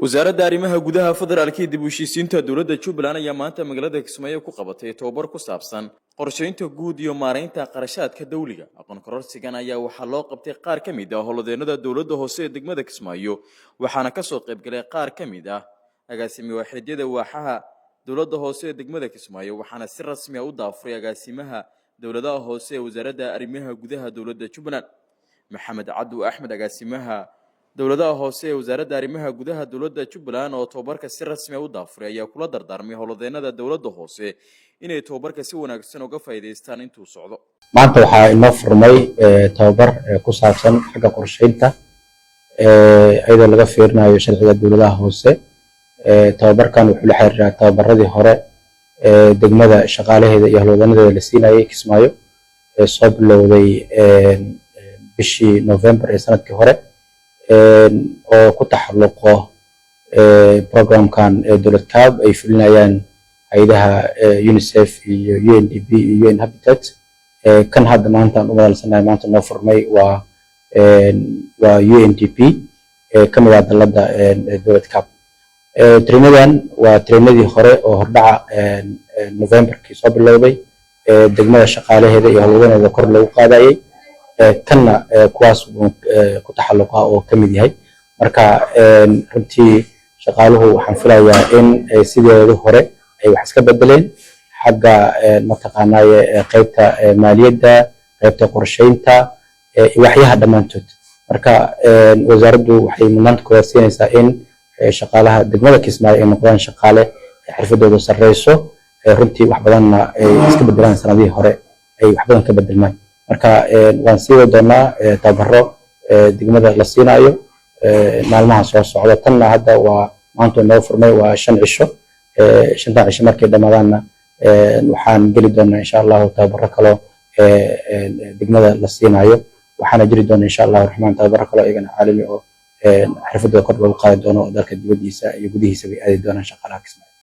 Wasaaradda Arrimaha Gudaha, Federaalka iyo dib u heshiisiinta dowladda Jubbaland ayaa maanta magaalada Kismaayo ku qabatay tababar ku saabsan qorsheynta guud iyo maaraynta qarashaadka dawliga. Aqoon kororsigan ayaa waxaa loo qabtay qaar ka mid ah howlwadeennada dowladda hoose ee degmada Kismaayo, waxaana kasoo qaybgalay qaar ka mid ah agaasime waaxeedyada waaxaha dowladda hoose ee degmada Kismaayo, waxaana si rasmi ah u daafuray agaasimaha dowladaha hoose ee Wasaaradda Arrimaha Gudaha dowladda Jubbaland, Maxamed Cabdu Axmed. Agaasimaha dowladaha hoose ee Wasaaradda Arrimaha Gudaha dowladda Jubbaland oo tababarka si rasmi ah u daafuray ayaa kula dardaarmay howlwadeennada dowladda hoose inay tababarka si wanaagsan uga faa'iidaystaan intuu socdo. Maanta waxaa inoo furmay tababar ku saabsan xagga qorsheynta, iyadoo laga fiirinayo sharciga dowladaha hoose. Tababarkan wuxuu la xiriiraa tababaradii hore degmada shaqaalaheeda iyo howlwadeenadeeda la siinayay Kismaayo, ee soo bilowday bishii November ee sanadkii hore, oo ku taxalluqo programkan dowlad kaab ay fulinayaan hay'adaha UNICEF iyo UNDP iyo UN Habitat. Kan hadda maanta aan u madalsanahay, maanta noo furmay, waa UNDP, ka mid ah dalladda dowlad kaab. Training-adan waa training-adii hore oo hordhaca Novemberkii soo bilowday, degmada shaqaalaheeda iyo howlwadeedeeda kor loogu qaadayay. Kanna kuwaas buu ku taxalluqa oo ka mid yahay. Marka runtii shaqaaluhu waxaan filayaa in sideedu hore ay wax iska bedeleen xagga mataqaanaaye qaybta maaliyadda, qaybta qorsheynta, waxyaha dhammaantood. Marka wasaaraddu waxay mudnaanta koowaad siinaysaa in shaqaalaha degmada Kismaayo ay noqdaan shaqaale xirfadooda sarreyso, runtii wax badanna ay iska bedelaan, sanadihii hore ay wax badan ka bedelmaan. Marka waan sii wadi doonaa tababaro degmada la siinayo maalmaha soo socda. Tanna hadda waa maanta noo furmay, waa 5 cisho. 5-tan cisho markay dhammaadaanna waxaan geli doonaa, insha Allahu, tababaro kaloo degmada la siinayo. Waxaana jiri doona, insha Allahu Raxmaan, tababaro kaloo iyagana caalami oo xirfadooda kor loogu qaadi doono oo dalka dibadiisa iyo gudihiisa bay aadi doonaan shaqaalaha Kismaayo.